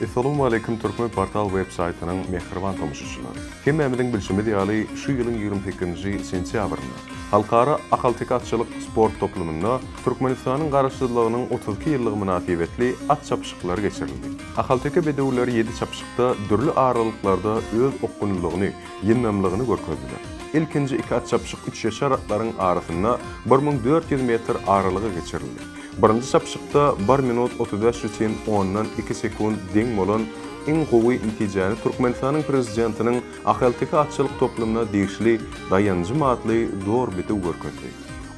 Essalawmaleýkim Türkmen Portal web saýtynyň mähriban tomaşaçylary! Hemmämiziň bilşimiz ýaly, şu ýylyň 28-nji sentýabrynda Halkara ahalteke atçylyk sport toplumynda Türkmenistanyň Garaşsyzlygynyň 32 ýyllygy mynasybetli at çapyşyklary geçirildi. Ahalteke bedewleri ýedi çapyşykda dürli aralyklarda öz okgunlylygyny, ýyndamlygyny görkezdiler. Ilkinji iki at çapyşyk üçýaşar atlaryň arasynda 1400 metr aralyga geçirildi. Birinji çapyşykda bir minut 35 bütin ondan iki sekunt deň bolan iň gowy netijäni Türkmenistanyň Prezidentiniň Ahalteke atçylyk toplumyna degişli Daýanjym atly dor bedew görkezdi.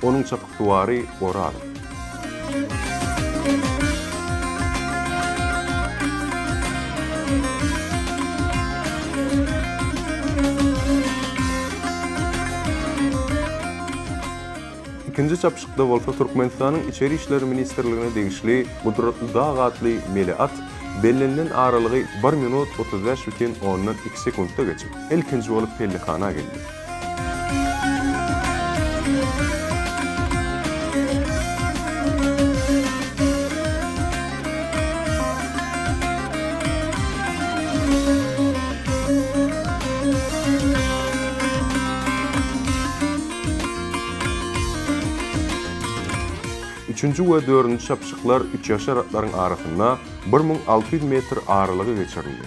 Onuň çapyksuwary Orazow. Ikinji çapyşykda bolsa Türkmenistanyň Içeri işler ministrligine degişli Gudratly dag atly mele at bellenilen aralygy bir minut 35 bütin ondan iki sekuntda geçip, ilkinji bolup pellehana geldi. Üçünji we dördünji çapyşyklar üçýaşar atlaryň arasynda 1600 metr aralyga geçirildi.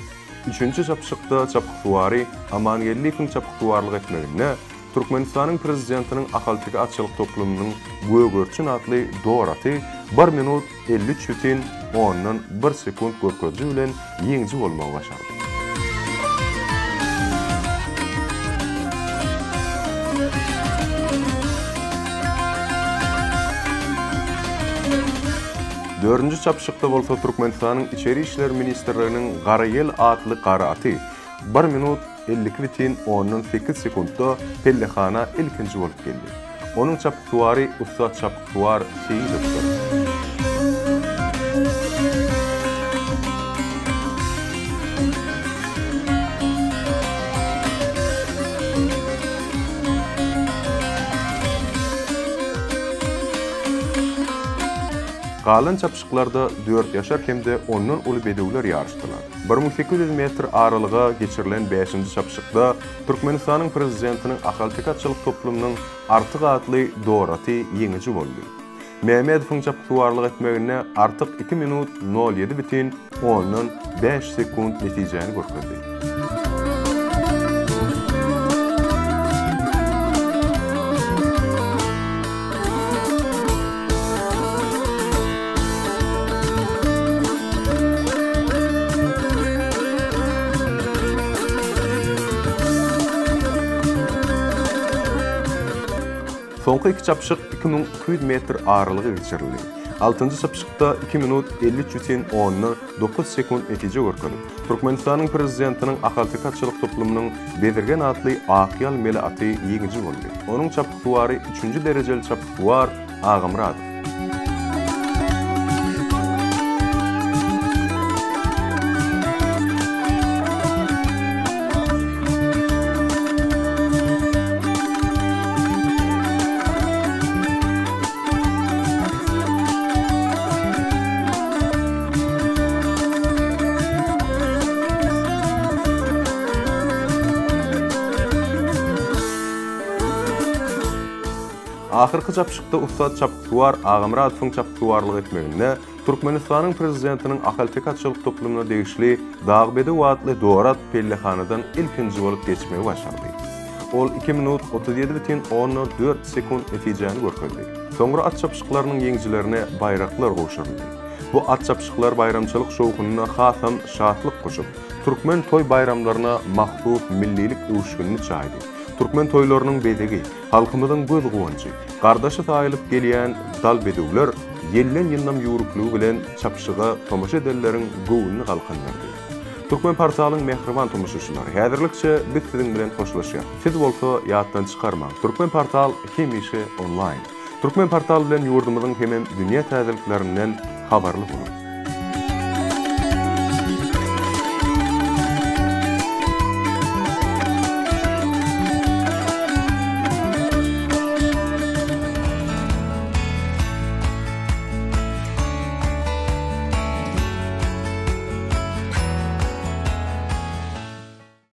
Üçünji çapyşykda çapyksuwary Amangeldiýewiň çapyksuwarlyk etmeginde Türkmenistanyň Prezidentiniň Ahalteke atçylyk toplumynyň Gögerçin atly dor aty bir minut 53 bütin ondan bir sekunt görkeziji bilen ýeňiji bolmagy başardy. Dördünji çapyşykda bolsa Türkmenistanyň Içeri işler ministrliginiň Gara ýel atly gara aty bir minut 52 bütin ondan sekiz sekuntda pellehana ilkinji bolup geldi. Onuň çapyksuwary ussat çapyksuwar Seýidowdyr. Galan çapyşyklarda dörtýaşar hem-de ondan uly bedewler ýaryşdylar. 1800 metr aralyga geçirilen bäşinji çapyşykda Türkmenistanyň Prezidentiniň Ahalteke atçylyk toplumynyň Artyk atly dor aty ýeňiji boldy. Mämmedowyň çapyksuwarlyk etmeginde Artyk iki minut nol ýedi bütin ondan bäş sekunt netijäni görkezdi. Soňky iki çapyşyk 2200 metr aralyga geçirildi. Altynjy çapyşykda iki minut 53 bütin ondan dokuz sekunt netije görkezip, Türkmenistanyň Prezidentiniň Ahalteke atçylyk toplumynyň Bezirgen atly akýal mele aty ýeňiji boldy. Onuň çapyksuwary üçünji derejeli çapyksuwar Agamyradow. Ahyrky çapyşykda ussat çapyksuwar Agamyradowyň çapyksuwarlyk etmeginde Türkmenistanyň Prezidentiniň Ahalteke atçylyk toplumyna degişli Dag bedew atly dorat pellehanadan ilkinji bolup geçmegi başardy. Ol iki minut 37 bütin ondan dört sekunt netijäni görkezdi. Soňra at çapyşyklarynyň ýeňijilerine baýraklar gowşuryldy. Bu at çapyşyklar baýramçylyk şowhunyna hasam şatlyk goşup, türkmen toý-baýramlaryna mahsus millilik öwüşginini çaýdy. Türkmen toýlarynyň bezegi, halkymyzyň göz guwanjy, gardaşy saýylyp gelýän dal bedewler ýelden ýyndam ýüwrükligi bilen çapyşyga tomaşa edenleriň göwnüni galkyndyrdy. Türkmenportalyň mähriban tomaşaçylary, häzirlikçe biz siziň bilen hoşlaşýarys. Siz bolsa ýatdan çykarmaň, Türkmenportal hemişe onlaýn. Türkmenportal bilen ýurdumyzyň hemem dünýä täzeliklerinden habarly boluň!